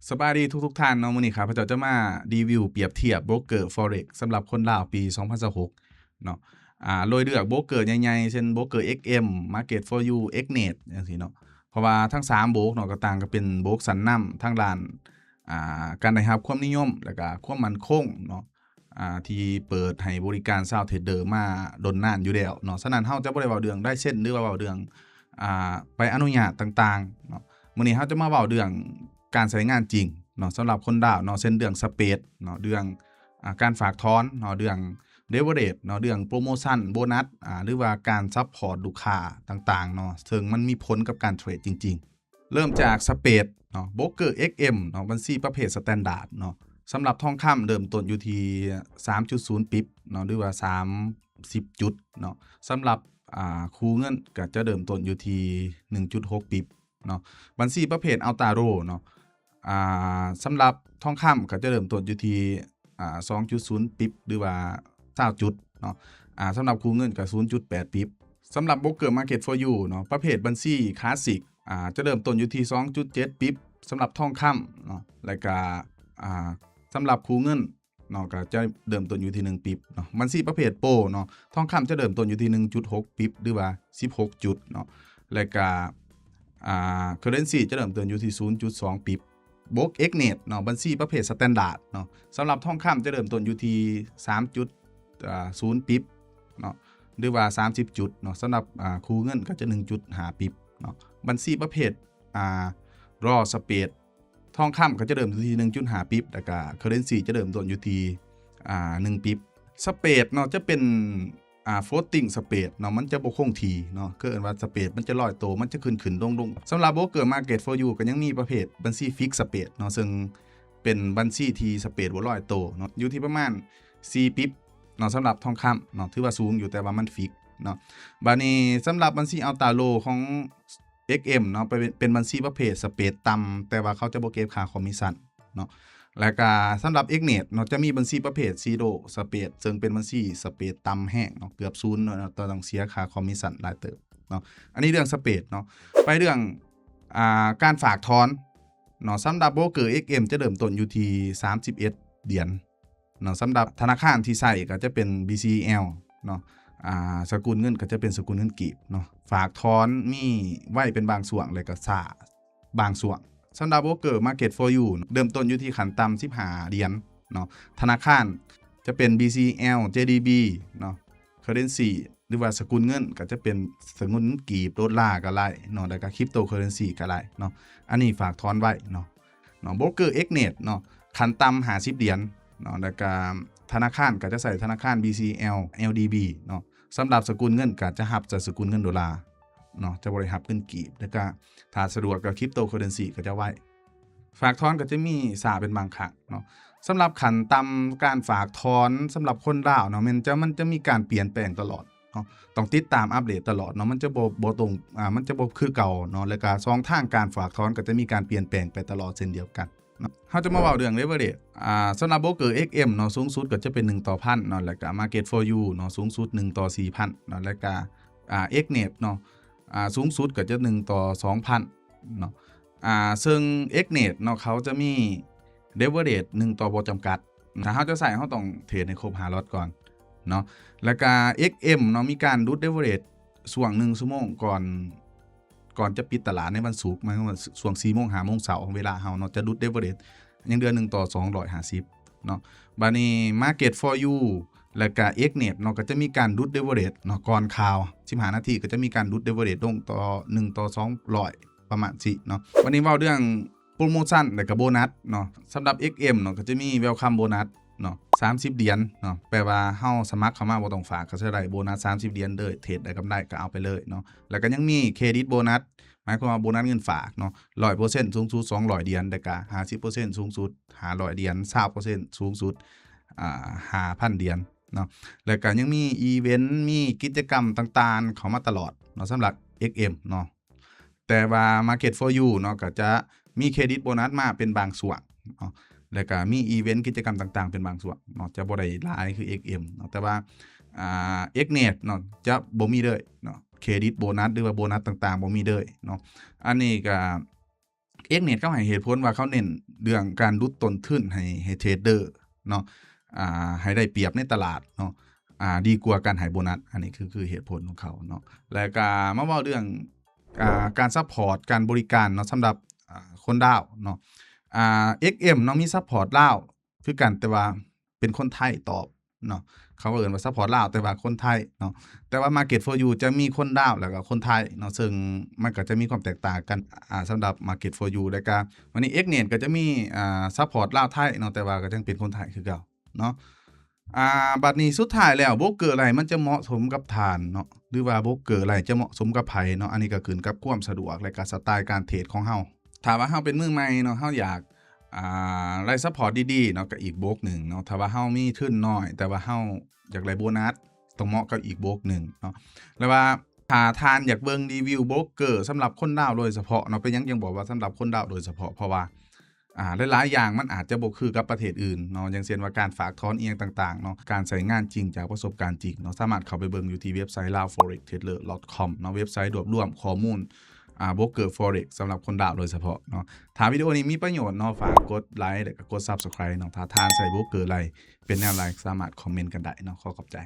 ສະບາຍດີທຸກໆທ່ານເນາະ, ມື້ນີ້ຂ້າພະເຈົ້າຈະມາຣີວິວປຽບທຽບໂບຣກເກີ Forex ສຳລັບຄົນລາວປີສອງພັນຊາວຫົກເນາະ. ອາ ໂດຍເລືອກໂບຣກເກີໃຫຍ່ໆ ເຊັ່ນ ໂບຣກເກີ ເອັກເອັມ Market for You, Xnet ຈັ່ງຊີ້ເນາະ. ເພາະວ່າທັງສາມໂບຣກເນາະ ກໍຕ່າງກໍເປັນໂບຣກຊັ້ນນຳທາງດ້ານ ອາ ການໄດ້ຮັບຄວາມນິຍົມ ແລະກະຄວາມໝັ້ນຄົງເນາະ ອາ ທີ່ເປີດໃຫ້ບໍລິການຊາວເທຣດເດີມາດົນນານຢູ່ແລ້ວເນາະ. ສະນັ້ນເຮົາຈະບໍ່ໄດ້ເວົ້າເລື່ອງລາຍເຊັນ ຫຼືວ່າເວົ້າເລື່ອງ ອາ ໃບອະນຸຍາດຕ່າງໆເນາະ. ມື້ນີ້ເຮົາຈະມາເວົ້າເລື່ອງການໃຊ້ງານຈິງເນາະ ສຳລັບຄົນລາວເນາະ, ເຊັ່ນເລື່ອງ spread ເນາະ, ເລື່ອງ ອາ ການຝາກຖອນເນາະ, ເລື່ອງ leverage ເນາະ, ເລື່ອງໂປຣໂມຊັນ ໂບນັດ ອາ ຫຼືວ່າການ support ລູກຄ້າຕ່າງໆເນາະ, ເຊິ່ງມັນມີຜົນກັບການເທຣດຈິງໆ. ເລີ່ມຈາກ spread ເນາະ, ໂບຣກເກີ ເອັກເອັມ ເນາະ, ບັນຊີປະເພດ standard ເນາະ, ສຳລັບທອງຄຳເລີ່ມຕົ້ນຢູ່ທີ່ສາມຈຸດສູນປິບເນາະ ຫຼືວ່າສາມສິບຈຸດເນາະ. ສຳລັບ ອາ ຄູ່ເງິນກໍຈະເລີ່ມຕົ້ນຢູ່ທີ່ໜຶ່ງຈຸດຫົກປິບເນາະ. ບັນຊີປະເພດ Ultra Low ເນາະ, ອາ ສຳລັບທອງຄຳກໍຈະເລີ່ມຕົ້ນຢູ່ທີ່ ອາ ສອງຈຸດສູນປິບ ຫຼືວ່າຊາວຈຸດເນາະ. ອາ ສຳລັບຄູ່ເງິນກໍສູນຈຸດແປດປິບ. ສຳລັບໂບຣກເກີ Market for You ເນາະ, ປະເພດບັນຊີ Classic ອາ ຈະເລີ່ມຕົ້ນຢູ່ທີ່ສອງຈຸດເຈັດປິບ ສຳລັບທອງຄຳເນາະ, ແລະກະ ອາ ສຳລັບຄູ່ເງິນເນາະ ກໍຈະເລີ່ມຕົ້ນຢູ່ທີ່ໜຶ່ງປິບເນາະ. ບັນຊີປະເພດ Pro ເນາະ, ທອງຄຳຈະເລີ່ມຕົ້ນຢູ່ທີ່ໜຶ່ງຈຸດຫົກປິບ ຫຼືວ່າສິບຫົກຈຸດເນາະ, ແລະກະ ອາ currency ຈະເລີ່ມຕົ້ນຢູ່ທີ່ສູນຈຸດສອງປິບ. ໂບຣກ Xnet ເນາະ, ບັນຊີປະເພດ standard ເນາະ, ສຳລັບທອງຄຳຈະເລີ່ມຕົ້ນຢູ່ທີ່ສາມຈຸດສູນປິບເນາະ ຫຼືວ່າສາມສິບຈຸດເນາະ, ສຳລັບ ອາ ຄູ່ເງິນກໍຈະໜຶ່ງຈຸດຫ້າປິບເນາະ. ບັນຊີປະເພດ ອາ Raw Spread ທອງຄຳກໍຈະເລີ່ມຢູ່ທີ່ໜຶ່ງຈຸດຫ້າປິບ ແລ້ວກໍ currency ຈະເລີ່ມຕົ້ນຢູ່ທີ່ ອາ ໜຶ່ງປິບ. Spread ເນາະ ຈະເປັນ ອາ floating spread ເນາະ, ມັນຈະບໍ່ຄົງທີ່ເນາະ, ຄືເອີ້ນວ່າ spread ມັນຈະລອຍໂຕ, ມັນຈະຂຶ້ນໆລົງໆ. ສຳລັບໂບຣກເກີ Market for You ກໍຍັງມີປະເພດບັນຊີ Fixed Spread ເນາະ, ເຊິ່ງເປັນບັນຊີທີ່ spread ບໍ່ລອຍໂຕເນາະ, ຢູ່ທີ່ປະມານສີ່ປິບເນາະ, ສຳລັບທອງຄຳເນາະ, ຖືວ່າສູງຢູ່ ແຕ່ວ່າມັນ fix ເນາະ. ບາດນີ້ສຳລັບບັນຊີ Ultra Low ຂອງ ເອັກເອັມ ເນາະ, ເປັນ ເປັນບັນຊີປະເພດ spread ຕ່ຳ ແຕ່ວ່າເຂົາຈະບໍ່ເກັບຄ່າຄອມມິດຊັນເນາະ. ແລ້ວກະສຳລັບ Xnet ເນາະ, ຈະມີບັນຊີປະເພດ Zero Spread ເຊິ່ງເປັນບັນຊີ spread ຕ່ຳແຮງເນາະ, ເກືອບສູນເນາະ, ຕ້ອງເສຍຄ່າຄອມມິດຊັນຫຼາຍເຕີບເນາະ. ອັນນີ້ເລື່ອງ spread ເນາະ. ໄປເລື່ອງ ອາ ການຝາກຖອນເນາະ, ສຳລັບໂບຣກເກີ ເອັກເອັມ ຈະເລີ່ມຕົ້ນຢູ່ທີ່ສາມສິບເອັດຫຼຽນ ເນາະ. ສຳລັບທະນາຄານທີ່ໃຊ້ກໍຈະເປັນ BCEL ເນາະ, ອາ ສະກຸນເງິນກໍຈະເປັນສະກຸນເງິນກີບເນາະ. ຝາກຖອນມີໄວເປັນບາງຊ່ວງ ແລະກໍຊ້າບາງຊ່ວງ. ສຳລັບໂບຣກເກີ Market for You ເລີ່ມຕົ້ນຢູ່ທີ່ຂັ້ນຕ່ຳສິບຫ້າຫຼຽນເນາະ. ທະນາຄານຈະເປັນ BCEL JDB ເນາະ, currency ຫຼືວ່າສະກຸນເງິນກໍຈະເປັນສະກຸນເງິນກີບ, ໂດລາກໍໄດ້ເນາະ, ແລ້ວກໍ cryptocurrency ກໍໄດ້ເນາະ. ອັນນີ້ຝາກຖອນໄວເນາະ. ເນາະ, ໂບຣກເກີ Xnet ເນາະ, ຂັ້ນຕ່ຳຫ້າສິບຫຼຽນເນາະ, ແລ້ວກະທະນາຄານກໍຈະໃຊ້ທະນາຄານ BCEL LDB ເນາະ. ສຳລັບສະກຸນເງິນກໍຈະຮັບຈາກສະກຸນເງິນໂດລາເນາະ, ຈະບໍ່ໄດ້ຮັບເງິນກີບ, ແລ້ວກະຖ້າສະດວກກໍ cryptocurrency ກໍຈະໄວ. ຝາກຖອນກໍຈະມີຊ້າເປັນບາງຄັ້ງເນາະ. ສຳລັບຂັ້ນຕ່ຳການຝາກຖອນສຳລັບຄົນລາວເນາະ, ແມ່ນຈະ ມັນຈະມີການປ່ຽນແປງຕະຫຼອດ ເນາະ, ຕ້ອງຕິດຕາມອັບເດດຕະຫຼອດເນາະ, ມັນຈະບໍ່ ບໍ່ຕົງ ອາ ມັນຈະບໍ່ຄືເກົ່າເນາະ, ແລ້ວກະຊ່ອງທາງການຝາກຖອນກໍຈະມີການປ່ຽນແປງໄປຕະຫຼອດເຊັ່ນດຽວກັນເນາະ. ເຮົາຈະມາເວົ້າເລື່ອງ leverage ອາ ສຳລັບໂບຣກເກີ XM ເນາະ, ສູງສຸດກໍຈະເປັນໜຶ່ງຕໍ່ພັນເນາະ, ແລ້ວກະ Market for You ເນາະ, ສູງສຸດໜຶ່ງຕໍ່ສີ່ພັນເນາະ, ແລ້ວກະ ອາ XNet ເນາະ, ອາ ສູງສຸດກໍຈະໜຶ່ງຕໍ່ສອງພັນເນາະ. ອາ ເຊິ່ງ XNet ເນາະ, ເຂົາຈະມີ leverage ໜຶ່ງຕໍ່ບໍ່ຈຳກັດ. ຖ້າເຮົາຈະໃຊ້ ເຮົາຕ້ອງເທຣດໃຫ້ຄົບຫ້າລັອດກ່ອນເນາະ. ແລ້ວກະ XM ເນາະ, ມີການຫຼຸດ leverage ຊ່ວງໜຶ່ງຊົ່ວໂມງກ່ອນ ກ່ອນຈະປິດຕະຫຼາດໃນວັນສຸກ, ໝາຍຄວາມວ່າຊ່ວງສີ່ໂມງ ຫ້າໂມງເຊົ້າ ເວລາເຮົາເນາະ, ຈະຫຼຸດ leverage ຍັງເດືອນໜຶ່ງຕໍ່ສອງຮ້ອຍຫ້າສິບເນາະ. ບາດນີ້ Market for You ແລ້ວກະ XNet ເນາະ, ກໍຈະມີການຫຼຸດ leverage ເນາະ, ກ່ອນຂ່າວສິບຫ້ານາທີ ກໍຈະມີການຫຼຸດ leverage ລົງຕໍ່ ໜຶ່ງຕໍ່ສອງຮ້ອຍ ປະມານຊີ້ເນາະ. ບາດນີ້ເວົ້າເລື່ອງໂປຣໂມຊັນ ແລ້ວກະໂບນັດເນາະ. ສຳລັບ XM ເນາະ, ກໍຈະມີ welcome bonus ເນາະ, ສາມສິບຫຼຽນເນາະ, ແປວ່າເຮົາສະໝັກເຂົ້າມາບໍ່ຕ້ອງຝາກ ກໍໃຊ້ໄດ້, ໂບນັດສາມສິບຫຼຽນເລີຍ, ເທຣດໄດ້ກຳໄລກໍເອົາໄປເລີຍເນາະ. ແລ້ວກໍຍັງມີ credit bonus ໝາຍຄວາມວ່າໂບນັດເງິນຝາກເນາະ, ຮ້ອຍເປີເຊັນ ສູງສຸດສອງຮ້ອຍຫຼຽນ, ແລ້ວກະຫ້າສິບເປີເຊັນ ສູງສຸດຫ້າຮ້ອຍຫຼຽນ, ຊາວເປີເຊັນ ສູງສຸດ ອາ ຫ້າພັນຫຼຽນເນາະ. ແລ້ວກະຍັງມີອີເວັນ ມີກິດຈະກຳຕ່າງໆເຂົ້າມາຕະຫຼອດເນາະ, ສຳລັບ XM ເນາະ. ແຕ່ວ່າ Market for You ເນາະ, ກໍຈະມີ credit bonus ມາເປັນບາງຊ່ວງເນາະ, ແລ້ວກະມີອີເວັນ ກິດຈະກຳຕ່າງໆເປັນບາງຊ່ວງເນາະ, ຈະບໍ່ໄດ້ຫຼາຍຄື XM ເນາະ. ແຕ່ວ່າ ອາ XNet ເນາະ, ຈະບໍ່ມີເລີຍເນາະ, credit bonus ຫຼືວ່າໂບນັດຕ່າງໆບໍ່ມີເລີຍເນາະ. ອັນນີ້ກະ XNet ເຂົາໃຫ້ເຫດຜົນວ່າເຂົາເນັ້ນ ເລື່ອງການດຸດຕົ້ນທຶນໃຫ້ ໃຫ້ເທຣດເດີເນາະ ອ່າ ໃຫ້ໄດ້ປຽບໃນຕະຫຼາດເນາະ ອ່າ ດີກວ່າການໃຫ້ໂບນັດ. ອັນນີ້ຄື ຄືເຫດຜົນຂອງເຂົາເນາະ. ແລ້ວກໍມາເວົ້າເລື່ອງ ອ່າ ການຊັບພອດການບໍລິການເນາະ ສຳລັບ ອ່າ ຄົນລາວເນາະ. ອ່າ ເອັກເອັມ ເນາະ ມີຊັບພອດລາວຄືກັນ ແຕ່ວ່າເປັນຄົນໄທຕອບເນາະ ເຂົາເອີ້ນວ່າ support ລາວ ແຕ່ວ່າຄົນໄທເນາະ. ແຕ່ວ່າ Market for You ຈະມີຄົນລາວ ແລ້ວກໍຄົນໄທເນາະ ເຊິ່ງມັນກໍຈະມີຄວາມແຕກຕ່າງກັນ ອ່າ ສຳລັບ Market for You. ແລ້ວກໍວັນນີ້ X-Net ກໍຈະມີ ອ່າ support ລາວໄທເນາະ ແຕ່ວ່າກໍຍັງເປັນຄົນໄທຄືເກົ່າເນາະ. ອ່າ ບັດນີ້ສຸດທ້າຍແລ້ວ ໂບຣກເກີໄລມັນຈະເໝາະສົມກັບທ່ານເນາະ ຫຼືວ່າໂບຣກເກີໄລຈະເໝາະສົມກັບໃຜເນາະ ອັນນີ້ກໍຂຶ້ນກັບຄວາມສະດວກ ແລະກໍສະໄຕລ໌ການເທຣດຂອງເຮົາ. ຖ້າວ່າເຮົາເປັນມືໃໝ່ເນາະ ເຮົາຢາກ ອ່າ ໄດ້ support ດີໆເນາະ ກໍອີກໂບກໜຶ່ງເນາະ. ຖ້າວ່າເຮົາມີທຶນນ້ອຍ ແຕ່ວ່າເຮົາຢາກໄດ້ໂບນັດ ຕ້ອງເໝາະກັບອີກໂບກໜຶ່ງເນາະ. ແລ້ວວ່າຖ້າທ່ານຢາກເບິ່ງຣີວິວໂບຣກເກີສຳລັບຄົນລາວໂດຍສະເພາະເນາະ, ເປັນຫຍັງຈຶ່ງບອກວ່າສຳລັບຄົນລາວໂດຍສະເພາະ ເພາະວ່າ ອ່າ ຫຼາຍໆຢ່າງມັນອາດຈະບໍ່ຄືກັບປະເທດອື່ນເນາະ, ຢ່າງເຊັ່ນວ່າການຝາກຖອນອີ່ຫຍັງຕ່າງໆເນາະ, ການໃຊ້ງານຈິງຈາກປະສົບການຈິງເນາະ, ສາມາດເຂົ້າໄປເບິ່ງຢູ່ທີ່ເວັບໄຊ Lao Forex Trader dot com ເນາະ, ເວັບໄຊລວບລວມຂໍ້ມູນ ອ່າ ໂບຣກເກີ Forex ສຳລັບຄົນລາວໂດຍສະເພາະເນາະ. ຖ້າວິດີໂອນີ້ມີປະໂຫຍດເນາະ, ຝາກກົດໄລ ແລະ ກໍກົດ Subscribe ເນາະ. ຖ້າທ່ານໃຊ້ໂບຣກເກີໄລເປັນແນວໃດ ສາມາດຄອມເມັນກັນໄດ້ເນາະ. ຂໍຂອບໃຈ.